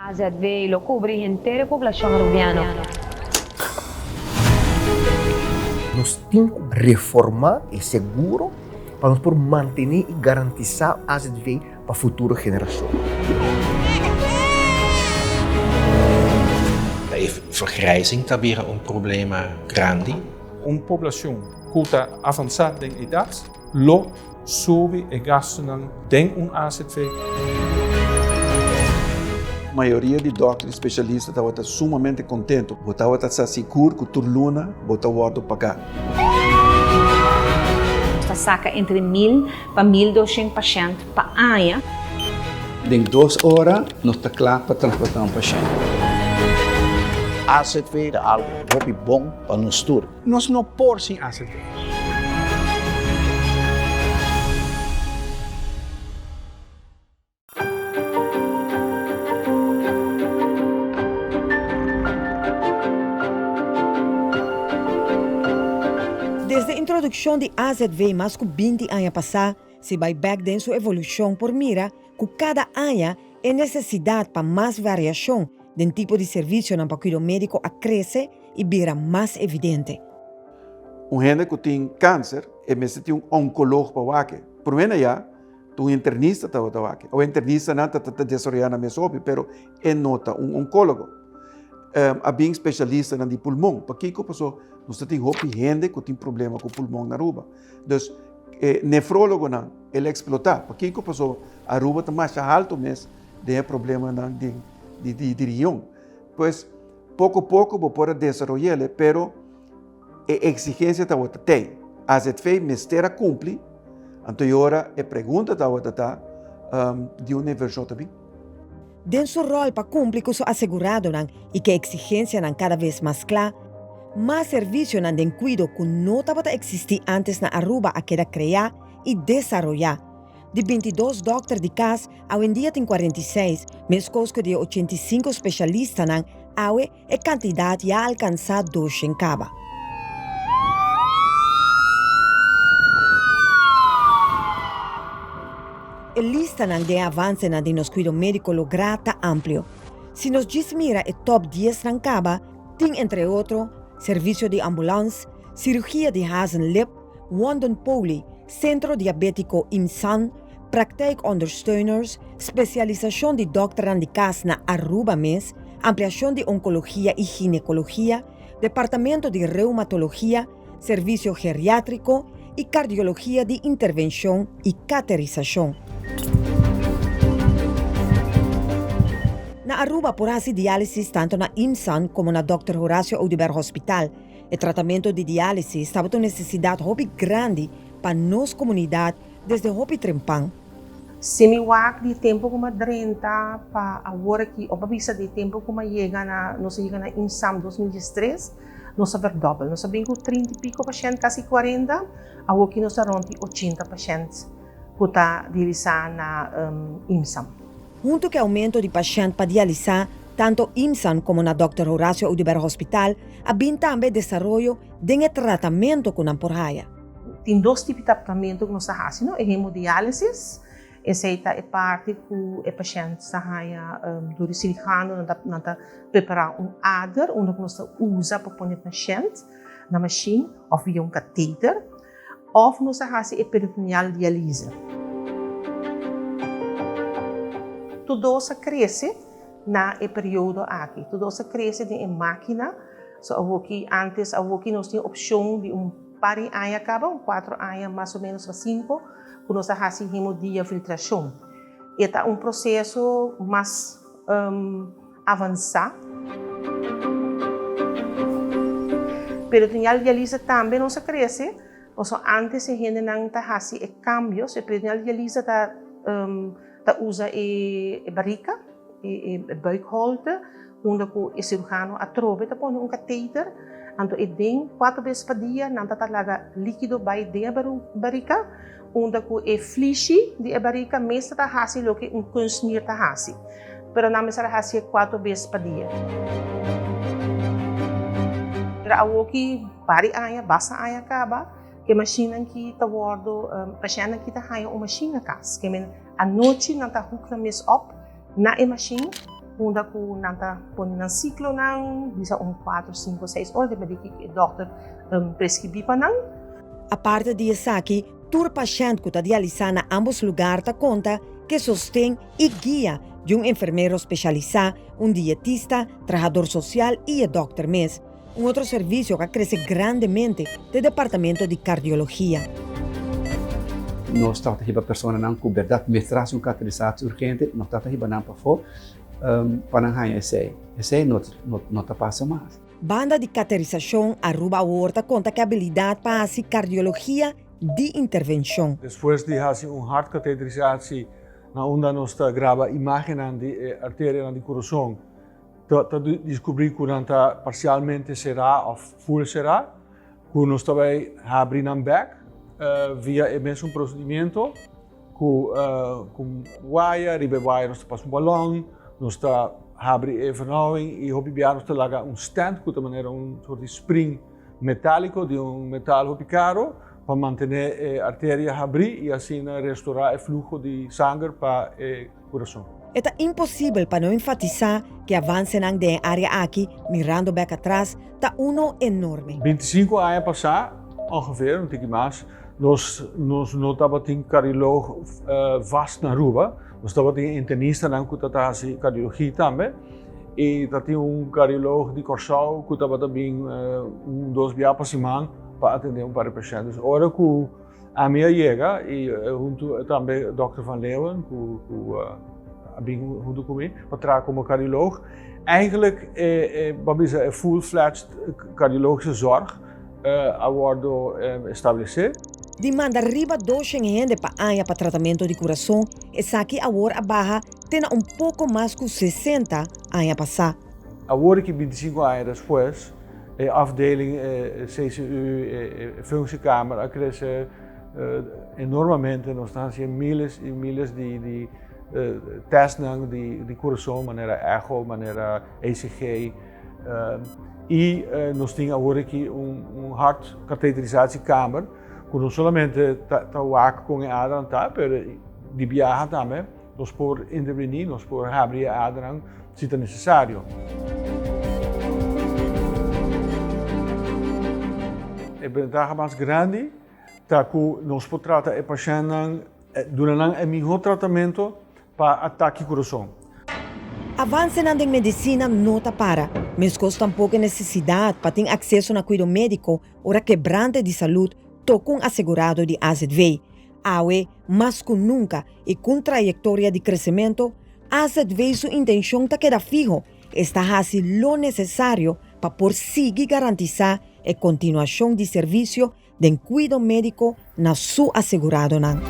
AZV lo cubri henter e poblacion Arubiano. Nos tin cu reforma e seguro pa nos por mantene y garantisa AZV pa futuro generacion. E vergrijzing ta bira un problema grandi. Un poblacion cu ta avansa den edad lo Subi e gastunan den un azv. Mayoria di dòkter i spesialista tabata sumamente kontentu. Bo tabata sa sigur ku tur luna bo ta wòrdu pagá. Nos ta saka entre mil pa 1200 pashènt pa aña. Den dos ora nos ta kla pa transportá un pashènt. Azv ta algu hopi bon pa nos tur. Nos no por sin azv. Desde introdukshon di azv mas ku 20 aña pasá, si bai bèk den su evolushon por mira ku kada aña e nesesidat pa mas variashon den tipo di servisionan pa kuido médiko a krese i bira mas evidente. Un hende ku tin kanser e mester tin un onkoloog pa wak e. Promé na ya ta un internista tabata wak e. Awe internistanan ta ta desaroyá nan mes hopi pero e no ta un onkólogo. A bin spesialistanan di pulmon. Pakiko? Pasobra nos ta tin hopi hende ku tin problema ku pulmon na Aruba. Dus e nefrólogonan el a eksplotá. Pakiko? Pasobra Aruba ta masha haltu mes den e problemanan di di riñon. Pues Poko poko bo por a desaroy'el, pero e eksigensia tabata tei. AZV mester a kumpli, anto e ora e pregunta tabata ta, di unda e invershon ta bin? Den su ròl pa kumpli ku su aseguradonan i ku e eksigensianan kada bes mas kla, mas servisionan den kuido ku no tabata eksistí ántes na Aruba a keda kreá i desaroyá. Di 22 dòkter di kas, awendia tin 46, meskos ku di e 85 spesialistanan, awe e kantidat ya a alkansá doshen kaba. E listanan den e avansenan di nos kuido médiko lográ ta amplio. Si nos djis mira e tòp diesnan kaba, tin entre otro, servisio di ambulans, sirugia di hazenlip, Wondenpoli, Sentro Diabétiko IMSAN, Praktijkondersteuners, spesialisashon di dòkternan di kas na Aruba mes, ampliashon di onkologia i ginekologia, departamento di reumatologia, servisio geriátriko i kardiologia di intervenshon i katerisashon. Na Aruba por hasi diálisis tantu na IMSAN komo na Dòkter Horacio Oduber Hospital. E tratamento di diálisis tabata un nesesidat hopi grandi pa nos komunidat desde hopi trempan. Si mi wak di tempu ku mi a drenta pa awor aki, òf pa bisa di tempu ku mi a yega na, nos a yega na IMSAM 2013, nos a verdòbel. Nos a bin ku trinta i piko pashènt, kasi kuarenta, awor aki nos ta rònt di ochenta pashènt ku ta dialisá na IMSAM. Huntu ku e oumento di pashènt pa dialisá, tantu IMSAN komo na Dòkter Horacio Oduber Hospital a bin tambe desaroyo den e tratamentu ku nan por haya. Tin dos tipo di tratamentu ku nos ta hasi, no? E hemodiálisis, esei ta e parti ku e pashènt ta haya dor di sirihano, nan ta nan ta prepará un ader unda ku nos ta usa pa pone e pashènt na mashin òf via un kateter. Òf nos a hasi e peritoneal dialise. Tur dos a krese na e periodo aki. Tur dos a krese den e mákina. So awoki antes awoki nos tin opshon di un par di aña kaba, un kuatro aña mas o ménos pa sinku, ku nos a hasi hemodiafiltrashon. E ta un proseso mas avansá. Peritoneal dialise tambe nos a krese, pasobra antes e hendenan ta hasi e kambio, so e peritoneal dialise ta ta usa e barika, e buikholte, unda ku e siruhano atrobe ta pone un kateter, anto e den kuater bes pa dia nan ta ta laga likido bai den e barika, Unda ku e flishi di e barika mester ta hasi loke un kunstnier ta hasi, pero nan mester a hasié kuater bes pa dia. Pero awoki bari aña, basta aña kaba, e mashinnan ki ta wòrdu, pashèntnan ki ta haña un mashin na kas. Ke men anochi nan ta hook nan mes op na e mashin. Unda ku nan ta pone nan siklonan, bisa un kuater, sinku, seis ora, depende di kiko e dòkter preskribí pa nan. Aparte di esaki, tur pashènt ku ta dialisá na ámbos lugar ta konta ku e sosten i guia di un enfermero speshalisá, un dietista, trahador sosial i e dòkter mes. Un otro servisio ku a krese grandemente ta e departamento di kardiologia. Nos tabata hiba personanan ku bèrdat mester hasi un katerisasi urgente, nos tabata hiba nan pafó pa nan haña esei. Esei no no ta pasa mas. Banda di katerisashon, Aruba awor ta konta ku e abilidat pa hasi kardiologia di intervenshon. Despues di hasi un hartkateterisatie na unda nos ta graba imágennan di e arterianan di kurason, Ta descubri cu nan ta parcialmente cera of full cera, cu nos ta bay habri nan bek via e mesun procedimiento cu cu waya, riba e waya nos ta pasa un balon, nos ta habri e vernauwing y hopi bia nos ta laga un stent cu ta manera un soort di spring metalico di un metal hopi caro pa mantene e arteria habri y asina restora e fluho di sanger pa e kurason. E ta imposibel pa no enfatisá ku e avansenan den e área aki, mirando bèk atras, ta uno enorme. 25 aña pasá, ongeveer, un tiki mas, nos nos no tabatin kardioloog vast na Aruba. Nos tabatin internistanan ku ta hasi kardiologia tambe. I ta tin un kardioloog di Kòrsou ku tabata bin un dos bia pa siman pa atendé un par di pashènt. Dus ora ku Ami a yega y hunto tambe Dòkter Van Leeuwen cu cu a bin hunto cu mi pa traha como cardioloog. Eigenlijk e e ban bisa e full-fledged cardiologische zorg a wordo establece. Di manda riba doshen hende pa aña pa tratamento di kurason, esaki awor a baha te na un poko mas ku 60 aña pasá. Awor ki 25 aña despues, E afdeling, e CCU, e functiekamer a crece enormemente. Nos ta haci miles y miles di testnan di curason, manera echo, manera ECG. Y nos tin awor aki un hartkatheterisatiekamer cu no solamente ta wak con e adernan ta, pero di biaha tambe. Nos por intervení, nos por habri e adernan si ta nesesario. E bentaha mas grandi ta ku nos por trata e pashèntnan, duna nan e mihó tratamentu pa atake kurason. Avansenan den medisina no ta para, meskos tampoko e nesesidat pa tin akseso na kuido médiko ora kebrante di salud toka un asegurado di azv. Awe, mas ku nunka i ku un trayektoria di kresementu, azv su intenshon ta keda fiho, esta hasi lo nesesario pa por sigui garantisá e kontinuashon di servisio den kuido médiko na su aseguradonan.